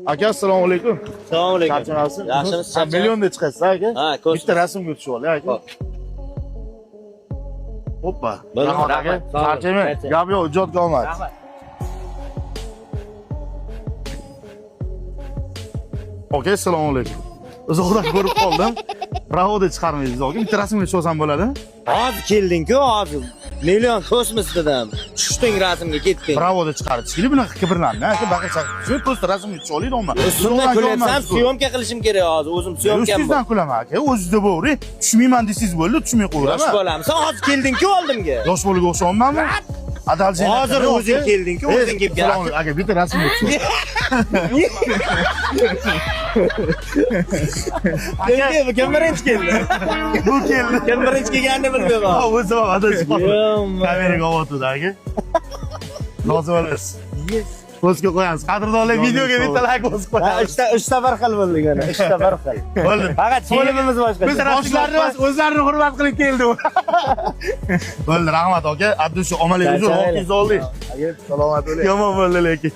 Aka, assalomu alaykum. Assalomu alaykum. Charchamayapsiz? Yaxshimisiz? Ha, millionda chiqasiz, aka? Ha, ko'z. Bitta rasmga tushib olay, aka. Hop. Hoppa. Bo'ldi, Rahmat aka. rahmat. Sog' bo'ling. Charchamang. Charchamang. Gap yo'q, ijodga omad. Rahmat. Aka, assalomu alaykum. Uzoqdan ko'rib qoldim. Bravoda chiqarmaysiz, aka. Bitta rasmga tushib olsam bo'ladi? Hozir kelding-ku, hozir. Million kosmos dedim. Tushding rasmga ketding. Bravoda chiqarib chiqili bunaqa kibrlanma, aka, baqir chaqir. Shu просто rasmga tushib olaylik, omma. Ustimdan kulyapsan, syomka qilishim kerak hozir. O'zim syomkam bor. Ustingizdan kulaman aka, o'zingizda bo'vering. Tushmayman desangiz bo'ldi, tushmay Yosh qo'yaman. bolamsan, hozir kelding-ku oldimga. Yosh bolaga o'xshamanmi? Adalji. Hozir o'zing kelding-ku, o'zing kelib Assalomu alaykum aka, bitta rasmga tushib. Kim kim birinchi keldi? Bu keldi. Kim birinchi kelganini bilmayman. Ha, o'zi ham adashib qoldi. Yo'q. Kameraga olyotdi aka. Rozi bo'lasiz. Postga qo'yamiz. Qadrdonlar, videoga bitta like bosib qo'yamiz. Uchta uchta bir xil bo'ldik ana, uchta bir xil. Bo'ldi. Faqat kiyimimiz boshqacha. Biz boshlarni emas, o'zlarini hurmat qilib keldi u. Bo'ldi, rahmat aka. Abdushu, omad uzr, vaqtingizni oldik. Salomat bo'ling. Yomon bo'ldi lekin.